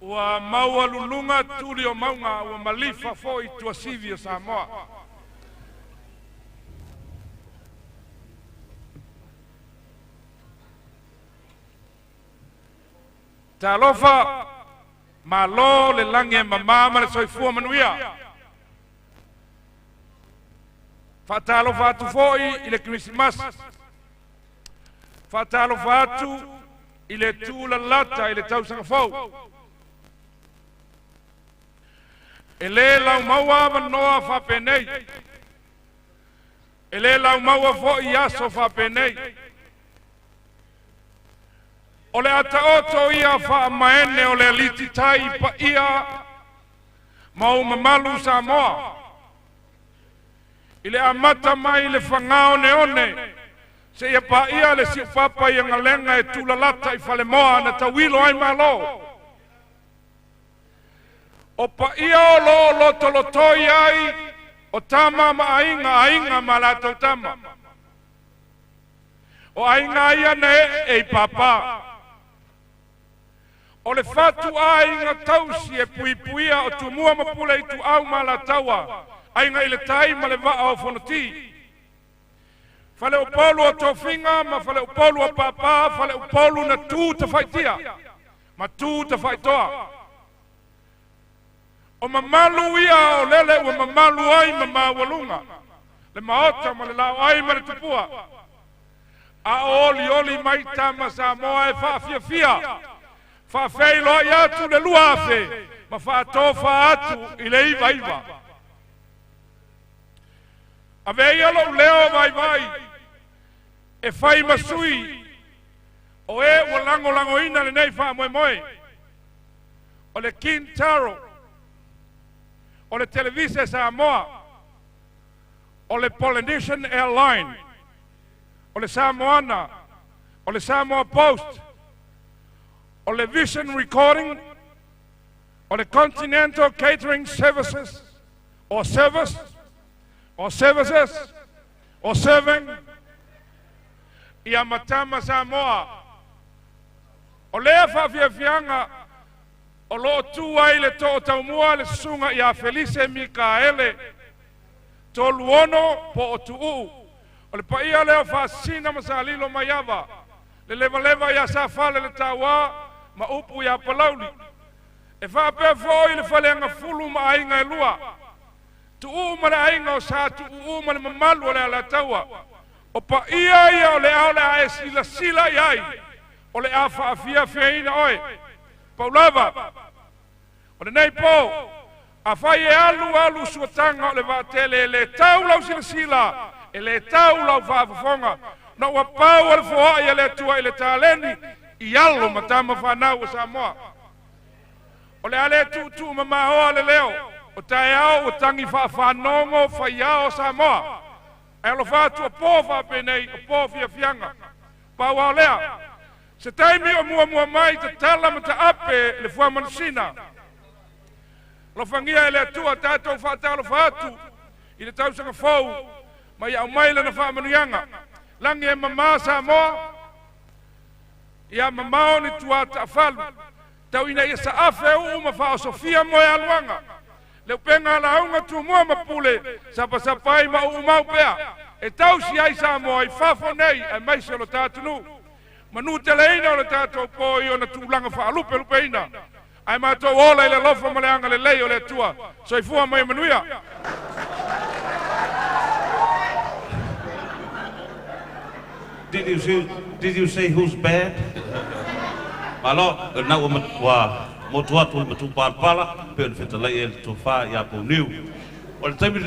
Ua maualuluga tuli o mauga ua malifa foi tuasivi o Samoa. Talofa, malo le lagi e mama ma le soifua manuia. Faatalofa atu foi i le Kerisimasi, faatalofa atu i le tulalata i le tausaga fou. E le laumaua avanoa faapenei, e le laumaua foi aso faapenei. O le a taoto ia faamaene o le alititai paia ma ou mamalu Samoa i le amata mai le fagaoneone seia paia le siupapa i agalega e tulalata i falemoa na tauilo ai Malo. O paia o lo o lotolotoi ai o Tama ma Aiga, Aiga ma latou Tama. O aiga ia na ee i papa. O le fatuaiga tausi e puipuia o Tumua ma Pule, Ituau ma Alataua, Aiga i le Tai ma le Vaa o Fonoti. Faleupolu o tofiga ma faleupolu o papa, faleupolu na tu tafaitia ma tu tafaitoa. O mamalu ia o lele ua mamalu ai ma maualuga le maota ma le laoai ma le tupua, a o olioli mai tama Samoa e faafiafia, faafeiloai atu le 2000 ma faatofa atu i le 99. Avea ia lou leo vaivai e fai ma sui o e ua lagolagoina lenei faamoemoe. O le King Taro, o le Televise Samoa, o le Polynesian Airline, o le Samoana, o le Samoa Post, o le Vision Recording, o le Continental Catering Services, or Service, or Services, or Serving, ia Matama Samoa. O lea faafiafiaga o lo o tu ai le too taumua le susuga ia Felise Mikaele Toluono po o Tuuu. O le paia lea o Faasisina ma Salilo Maiava, le levaleva ia Safale le Tauā ma upu ia Palauli. E faapea foi le Faleagafulu ma Aiga e Lua, Tuuu ma le Aiga o Sa Tuuu ma le mamalu o le Alataua. O paia ia o le a e silasila i ai, o le a faafiafiaina oe. Paulava, o lenei po, afai e alu alu suataga o le vaatele e le tau lau silasila, e le tau lau faafofoga, na ua pau o le foai a le Atua i le taleni i alo ma tama fanau o Samoa. O le a le tuutuu mamaoa le leo, o taeao ua tagi faafanogo faiao o Samoa. Ae alofa atu o po faapenei, o po fiafiaga. Pau o lea, se taimi o muamua mai tatala ma taape le fuamanusina. Alofagia e le Atua tatou faatalofa atu i le tausaga fou ma ia aumai lana faamanuiaga. Lagi e mama Samoa, ia mamao ni tua taafalu, tau ina ia saafe uu ma faaosofia moe aluaga. Le upega lauga Tumua ma Pule, sapasapai ma uumau pea, e tausi ai Samoa i fafo nei aemaise o lo tatou manu teleina o le tatou po i ona tulaga faalupelupeina. Ae matou ola i le alofa ma le agalelei o le Atua. Soifua ma ia manuia. Did you see who's bad? Malo, na ua ua motu atu le matu palapala, pe o le fetalai e le tofa ia Pauniu. O le taimi.